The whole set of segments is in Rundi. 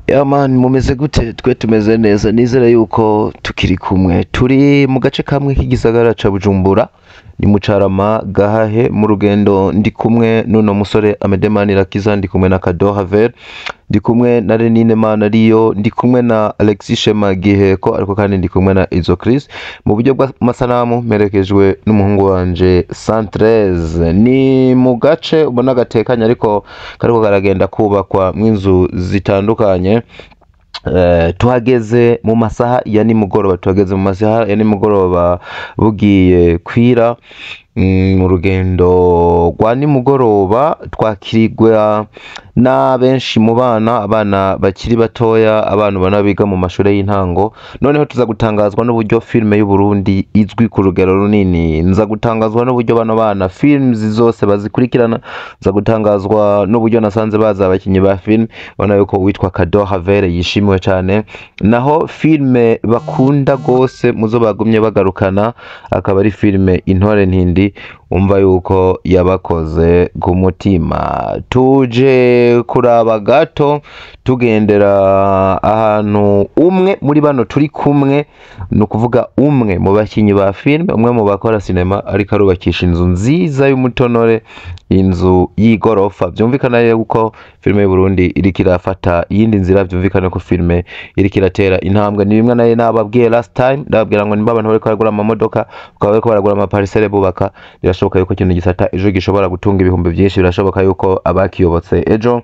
Yeah man, mumeze gute? Twe tumeze neza, nizere yuko tukiri kumwe. Turi mu gace kamwe k'igisagara ca Bujumbura, ni mu Carama Gahahe. Mu rugendo ndi kumwe n'uno musore Amede Manirakiza, ndi kumwe na Kado Haver, ndi kumwe na Renine Manariyo, ndi kumwe na Alexis Shema Giheko, ariko kandi ndi kumwe na Izo Chris. Mu buryo bw'amasanamu mperekejwe n'umuhungu wanje Santrez. Ni mu gace ubona gatekanye ariko kariko karagenda kubakwa mw'inzu zitandukanye. Tuhageze mu masaha ya nimugoroba, tuhageze mu masaha ya nimugoroba bugiye kwira. Mu rugendo rwa nimugoroba twakirigwa na benshi mu bana, abana bakiri batoya, abana ubona biga mu mashure y'intango. Noneho tuza gutangazwa n'uburyo filme y'u Burundi izwi ku rugero runini. Nza gutangazwa n'uburyo bano bana films zose bazikurikirana. Nza gutangazwa n'uburyo nasanze baza abakinyi ba film, ubona yuko witwa Kado Havere yishimiwe cyane. Naho filme bakunda gose muzo bagumye bagarukana akaba ari filme Intore Ntindi, umva yuko yabakoze ku mutima. Tuje kuraba gato tugendera ahantu umwe muri bano turi kumwe, ni ukuvuga umwe mu bakinyi ba filme, umwe mu bakora sinema, ariko arubakisha inzu nziza y'umutonore, inzu y'igorofa. Byumvikana yuko filme y'u Burundi iriko irafata iyindi nzira, byumvikana ko filme iriko iratera intambwe. Ni bimwe nayo nababwiye last time, ndababwira ngo nimba abantu bariko baragura amamodoka, bakaba bariko baragura amaparisere bubaka, birashoboka yuko ikintu gisata ejo gishobora gutunga ibihumbi byinshi. Birashoboka yuko abakiyobotse ejo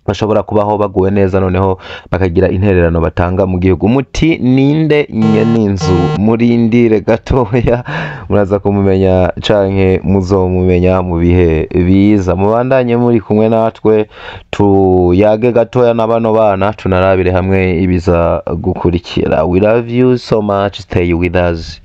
bashobora kubaho baguwe neza, noneho bakagira intererano batanga mu gihugu. Muti ninde nyeninzu? Murindire gatoya, muraza kumumenya canke muzomumenya mu bihe biza. Mubandanye muri kumwe natwe, tuyage gatoya na bano bana, tunarabire hamwe ibiza gukurikira. We love you so much, stay with us.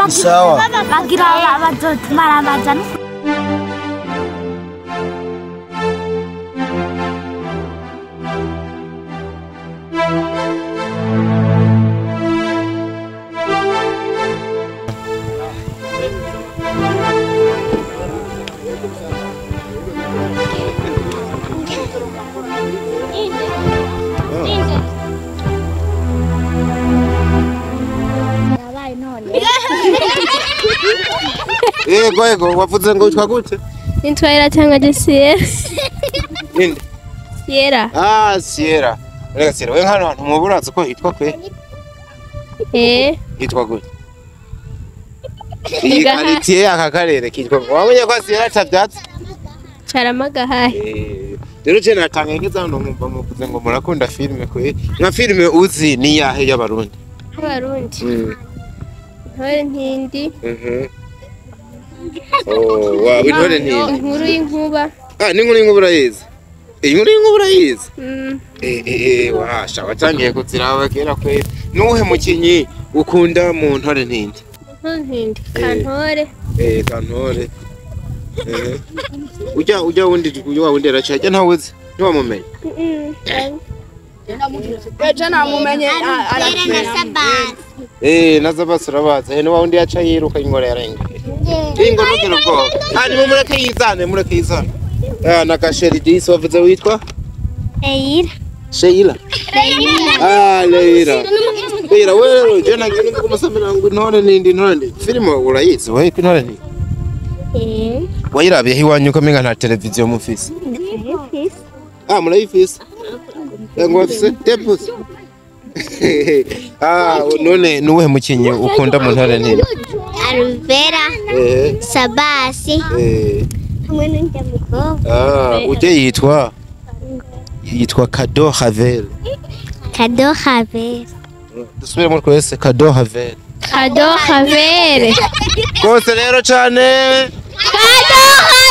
Sawa. Yego yego, wavuze ngo witwa gute? Nitwa Iratanga Sierra. Ninde? Sierra. Ah, Sierra. Rega Sierra, we hano hantu muburazi ko hitwa kwe? Eh. Hitwa gute? Iyi quartier aka karere kitwa. Wamenye ko Sierra tavyatsi? Carama Gahahe. Eh. Rero je natanga ngeze hano nkumva muvuze ngo murakunda filme kwe. Nka filme uzi ni yahe y'abarundi? Y'abarundi. Intore Ntindi. Oh, wa Intore Ntindi. Inkuru y'inkuba. Ah, ni inkuru y'inkuba urayizi? Inkuru y'inkuba urayizi? Washa watangiye kuziraba kera kwe. Nuhe mukinyi ukunda mu Ntore Ntindi? Intore Ntindi, Kantore. Kantore. Ujya wundi uyu wundi aracha ajya ntawuzi. Ntiwamumenye. Ejo namumenye na Sabasi urabazi. Ni wa wundi yaca yiruka ingora yarenga. Ingo nugire ubwoba. Hanyuma mureke yizane, mureke yizane. Na Gasheri disi wavuze witwa? Leila. Sheila. Ah, Leila. Leila wewe je nagiye kumusomera ngo Intore Ntindi, Intore Ntindi. Filime urayizi wewe ko Intore Ntindi? Wayirabiye iwanyu ko menga nta televiziyo mufise? Ah, murayifise? Ngo bafise depusi. Ah, none nuwe mukinyi ukunda mu ntore ntindi? Alvera. Sabasi. Hamwe n'undi mukobwa. Ah, uje yitwa Kado Havel. Kado Havel. Dusubiremo twese Kado Havel. Kado Havel. Kose rero cyane. Kado Havel.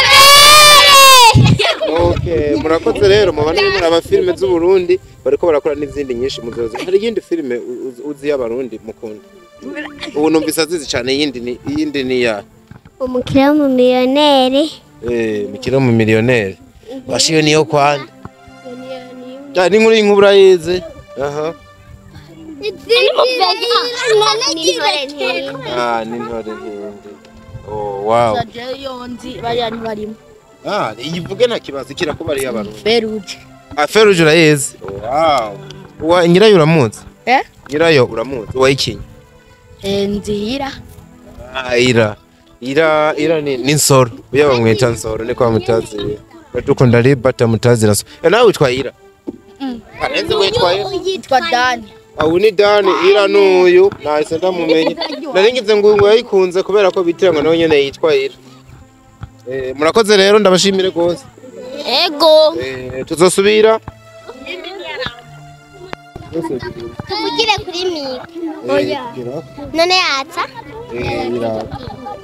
Okay, murakoze rero mubana muri aba filme z'u Burundi bariko barakora n'izindi nyinshi muzozi. Hari yindi filme uzi y'abarundi mukunda? Ubu numvise azizi cyane yindi ni ya Umukire mu millionaire. Mukire mu millionaire. Bashiyo niyo kwande. Ja ni nkuru y'inkubura yize. Aha. Ah, ni ntore ntindi. Oh, wow. Ah, ivuge nta kibazo kirakuba ari y'abarundi. Feruje. Ah, Feruje urayizi. Wow. Wa nyirayo uramuzi? Eh? Nyirayo uramuzi. Wa ikinyi? Nzihira. Ah, Ira. Ira ni Nsoro. Uya bamwita Nsoro niko bamutazira. Batukunda Libata mutazira. Nawe witwa Ira? Arenze witwa Ira? Yitwa Dani. Awu ni Dani, Ira nuyu. Nahise ndamumenye. Naringize ngo yayikunze kubera ko bitiranywa nawe nyene yitwa Ira. Murakoze rero ndabashimire gose. Ego. Tuzosubira. Tuvugire kuri mika. Oya. None yatsa?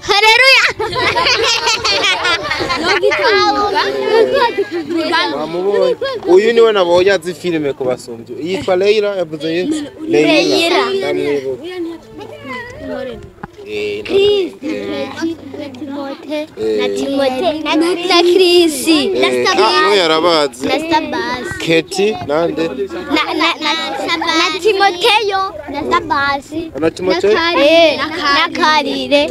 Haleluya. Uyu niwe nabonye azi filime kubasumbye. Yitwa Leila yavuze Leila. Ndamwibuka. Chris, na Timote, na Chris, na Sabasi. Yarabazi. Na Sabasi. Keti nande? Na Timoteyo, na Sabasi. Na Timoteyo? Na Karire.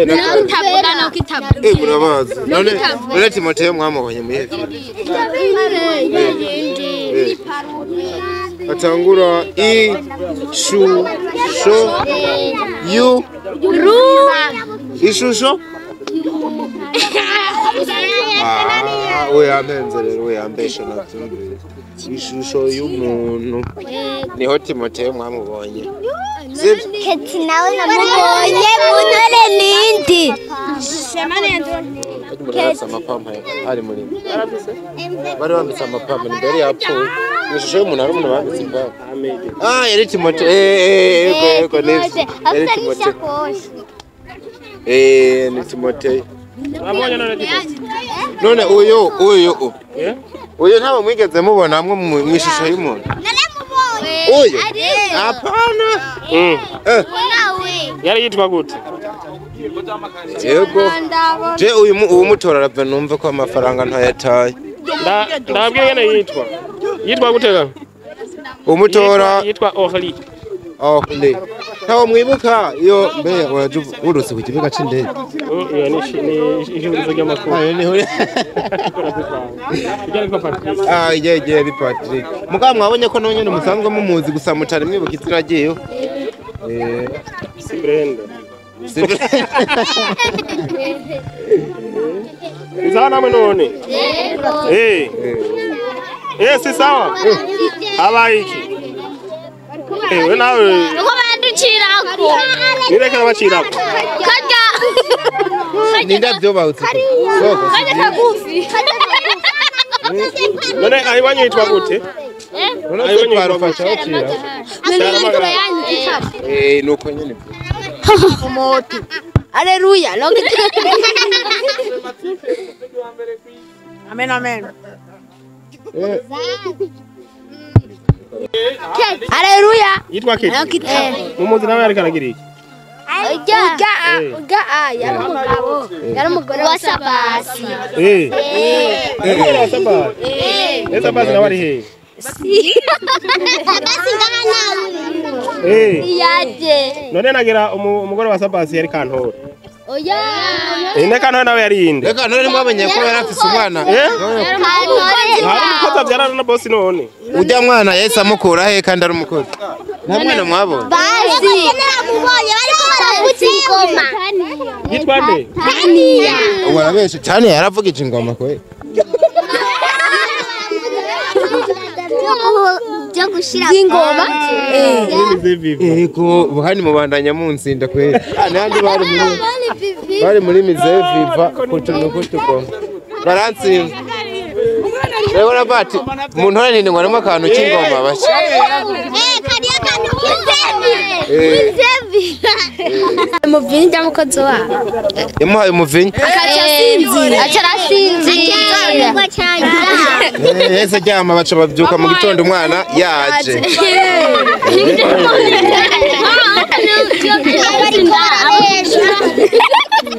Na kitabu na kitabu. Murabazi. None Timoteyo mwamubonye muye filime? Atangura i shu sho yu ru ishusho. Ah, oya mpenze rero oya mbesha navyumvise. Ishusho y'umuntu niho Timoteyo mwamubonye. Keti nawe namubonye mu ntore nindi. Keti amapampa ari muri bari bambitse amapampa imbere yapfuye. Ishusho y'umuntu ari umuntu bambitse ipampa. Ah, yari Timoteyo. Yego neza. Yari Timoteyo. Ni Timoteyo. None uyu uyu ntabwo mwigeze mubona hamwe mu ishusho y'umuntu. Uyu? Hapana. Yari yitwa gute? Yego. Je uyu umutora arava numve ko amafaranga ntayataye. Ndabwiye ngene yitwa. Yitwa gute ga? Umutora yitwa Orly. Orly. Ntawo mwibuka iyo mbe waje urutse ku kibuga c'indege. Iyo ni ihurizo ry'amakuru. Ayo ni huri. Ah, ye ni Patrick. Mugabo mwabonye ko nawe nyene musanzwe mumuzi gusa mutari mwibuka izina ryiwe. Si Brenda. Sawa namwe none? Yego. Si sawa? Habaye iki? We nawe uko baducirako. Nireka nabacirako. Karya. Ninda vyobahutse. Soko. Karya kagufi. None ayiwanyu yitwa gute? None parufasha bacira. Nuko nyene. Moto. Haleluya. Amen amen. Haleluya. Yitwa Keti. Mumuzi nawe ariko aragira iki? Uga yari umugabo. Yari umugore wa Sabasi. Umugore wa Sabasi. Sabasi nawe ari hehe? Sabasi ngaha nawe. Yaje. None nagira umugore wa Sabasi yari Kantore. Oya. Ne Kantore nawe yari inde? Reka none mwamenye ko yari afise umwana. Kantore. Hari umukozi abyarana na boss none. Ujya mwana yahise amukura he kandi ari umukozi? Nta mwana mwabonye? Bazi. Naramubonye bariko baravuza ingoma. Yitwa nde? Tania. Warabeshe cyane yaravugije ingoma kwe. Cyo gushira z'ingoma. Yego, buhani mubandanya munsinda kweli. Nandi bari muri mizeviva kutuntu kutuko. Baransinda. Rero bati mu ntore nini ngo harimo akantu k'ingoma bashya. Kariya kantu mizeviva. Umuvinyi cyangwa umukozi wabo. Yamuhaye umuvinyi. Aca arasinzira. Yahise aryama baca babyuka mu gitondo umwana yaje.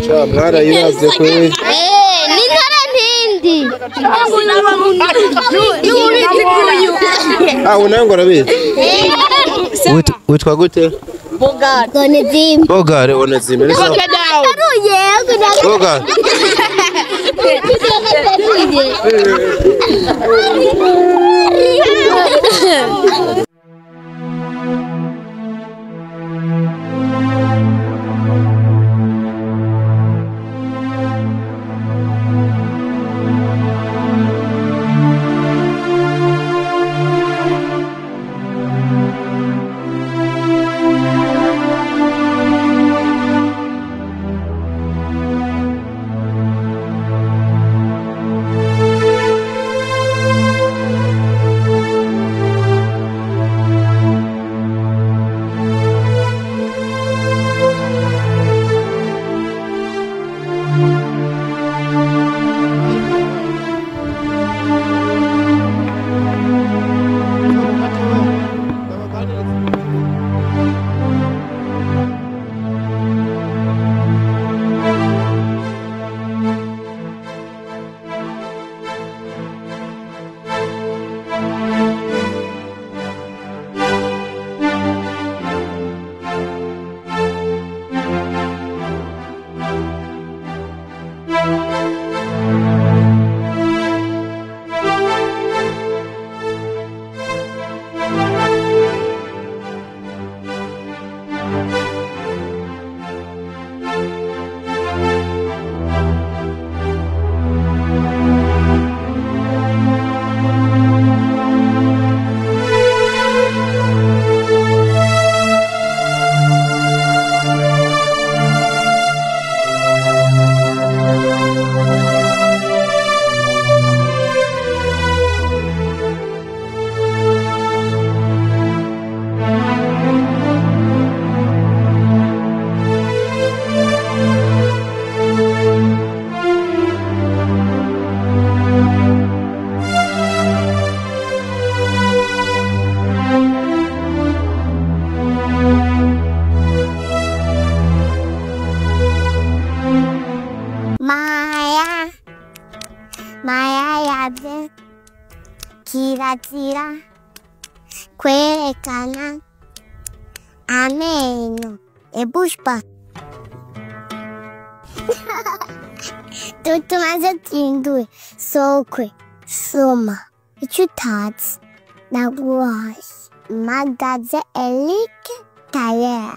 Cha mwarayiravye kweli. N'intore ntindi. Ah, unawe ngo arabizi. Witwa gute? Bogare. Onezime. Bogare Onezime. Bogare. Maya yabye kirazira kwerekana amenyo ebushpa tutumaze tindwe sokwe soma icyo utazi naguhaye magaze Eric Tayer.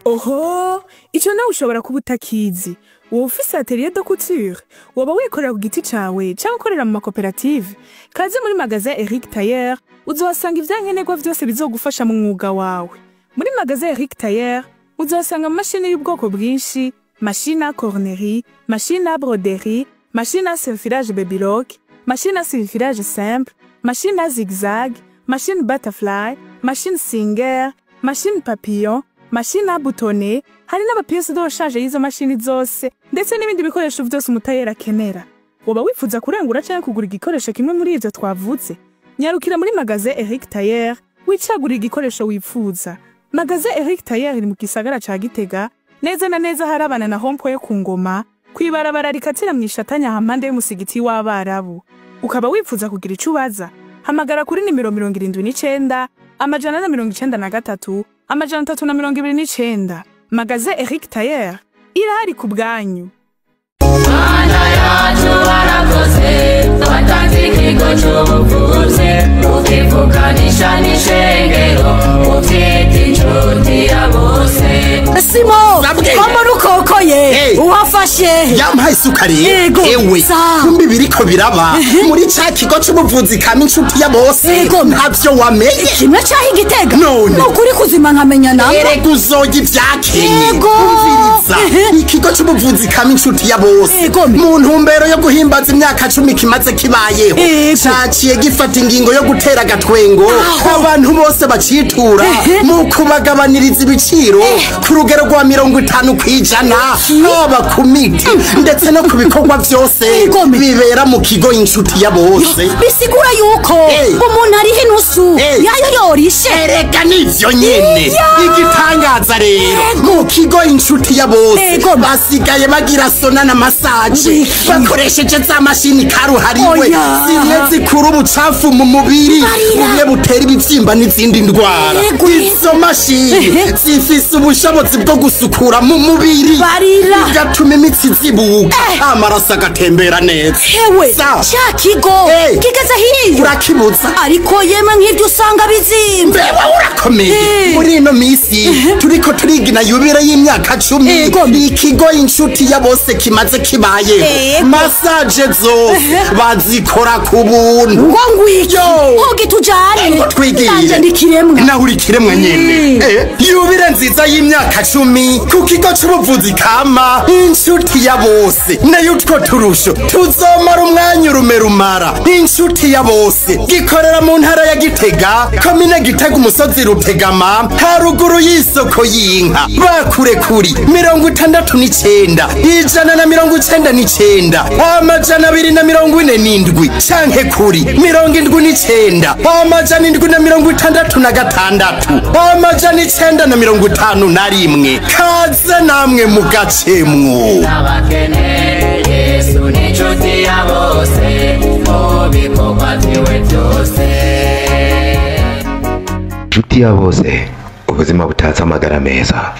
Oho, ico nawe ushobora kuba utakizi. Wowe ufise atelier de couture, woba wikorera ku giti cawe canke ukorera mu makoperative. Kaze muri magasin Eric Tayer, uzohasanga ivyankenerwa vyose bizogufasha mu mwuga wawe. Muri magasin Eric Tayer, uzohasanga amamashini y'ubwoko bwinshi, machine à cornerie, machine à broderie, machine à surfilage babylock, machine à surfilage simple, machine à zigzag, machine butterfly, machine singer, machine papillon, machine à boutonner, hari n'amapiyesi de rechange y'izo mashini zose ndetse n'ibindi bikoresho vyose umutayeri akenera. Woba wifuza kurangura canke kugura igikoresho kimwe muri ivyo twavuze? Nyarukira muri magasin Eric Tayer, wicagurira igikoresho wifuza. Magasin Eric Tayer iri mu gisagara ca Gitega, neza na neza harabana na hompo yo ku Ngoma, kw'ibarabara rikatira mw'ishatanya hampande y'umusigiti w'Abarabu. Ukaba wifuza kugira ico ubaza? Hamagara kuri nimero 79 493 329. Magasin Eric Tayer irahari ku bwanyu. Mana yacu warakoze, watanze ikigo c'ubuvuzi, ukivukanisha n'ishengero, uvyita inshuti ya bose. Simo, ko muri ukokoye, uhafashe. Yampaye isuka rero. Ewe, kumbi biriko biraba muri ca kigo c'ubuvuzi kama Inshuti ya Bose, ntavyo wamenye? Kimwe caho Igitega? None. Nukuri kuzima nkamenya namba. Erega uzoya ivyakenye. Umviriza, ikigo c'ubuvuzi kama Inshuti ya Bose, mu ntumbero yo guhimbaza imyaka 10 kimaze kibayeho, caciye gifata ingingo yo gutera agatwengo abantu bose bacitura mu kubagabaniriza ibiciro ku rugero rwa 50%, haba ku miti ndetse no ku bikorwa vyose bibera mu kigo Inshuti ya Bose. Bisigura yuko umuntu ariho inusu yayo yorishe. Erega nivyo nyene. Igitangaza rero, mu kigo Inshuti ya Bose basigaye bagira sauna na massage bakoresheje za mashini karuhariwe zimwe zikura ubucafu mu mubiri, bumwe butera ibibyimba n'izindi ndwara. Izo mashini zifise ubushobozi bwo gusukura mu mubiri, bigatuma imitsi zibuka, amaraso agatembera neza. Hewe, ca kigo kigeze hiyo. Urakibuza. Ariko yemwe, nk'ivyo usanga bizimvye. Mbewe, urakomeye. Muri ino misi turiko turigina yubile y'imyaka 10 ikigo Inshuti ya Bose kimaze kibayeho, massage zose bazikora ku buntu. Ngo ngwiki? Hogi tujane. Ngo twigire. Nanje ndi kiremwa. Nawe uri kiremwa nyene. Yubile nziza y'imyaka 10 ku kigo c'ubuvuzi kama Inshuti ya Bose. Nayo utwo turusho tuzomara umwanya urume rumara. Inshuti ya Bose gikorera mu ntara ya Gitega, komine Gitega, umusozi Rutegama, haruguru y'isoko y'inka. Bakure kuri 69 199 247 canke kuri 79 766 951. Kaze namwe mugacemwo. Abakene, Yesu ni inshuti ya bose mu bikorwa vyiwe byose. Inshuti ya Bose, ubuzima butatse amagara meza.